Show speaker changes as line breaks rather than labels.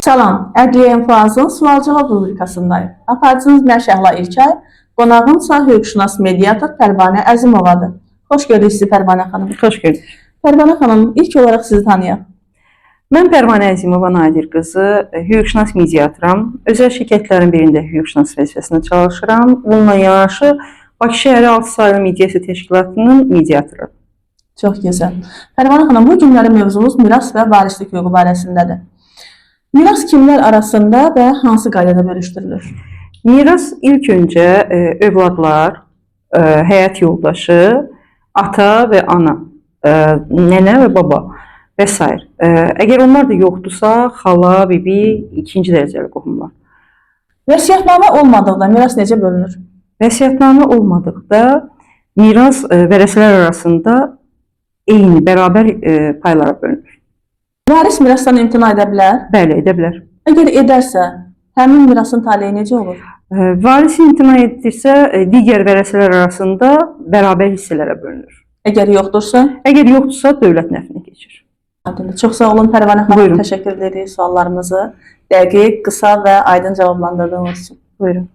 Salam, Ədliyyə İnfazın sual-cavab rubrikasındayım. Aparıcınız mən Şəhla İlkay, qonağımsa hüquqşünas mediator Pərvanə Əzimovadır. Xoş gördük sizi, Pərvanə xanım.
Xoş gördük.
Pərvanə xanım, ilk olaraq sizi tanıyaq.
Mən Pərvanə Əzimova Nadir qızı, hüquqşünas mediatoram. Özəl şirkətlərin birində hüquqşünas vəzifəsində çalışıram. Bununla yanaşı Bakı şəhəri 6 saylı mediasiya təşkilatının mediatoru.
Çox gözəl. Pərvanə xanım, bu günləri mövzumuz miras və varislik hüququ barəsindədir. Miras kimlər arasında və hansı qaydada bölüşdürülür?
Miras ilk öncə övladlar, həyat yoldaşı, ata və ana, nənə və baba və sair. Əgər onlar da yoxdursa, xala, bibi, ikinci dərəcəli qohumlar.
Vəsiyyətnamə olmadıqda miras necə bölünür?
Vəsiyyətnamə olmadıqda miras vərəsələr arasında eyni, bərabər paylara bölünür.
Varis mirasdan imtina edə bilər?
Bəli, edə bilər.
Əgər edərsə, həmin mirasın taleyi necə olur?
Varis imtina edirsə, digər vərəsələr arasında bərabər hissələrə bölünür.
Əgər yoxdursa?
Əgər yoxdursa, dövlət nəfinə keçir.
Aydındır. Çox sağ olun, Pərvanə xanım.
Buyurun.
Təşəkkür edirik suallarımızı dəqiq, qısa və aydın cavablandırdığınız üçün.
Buyurun.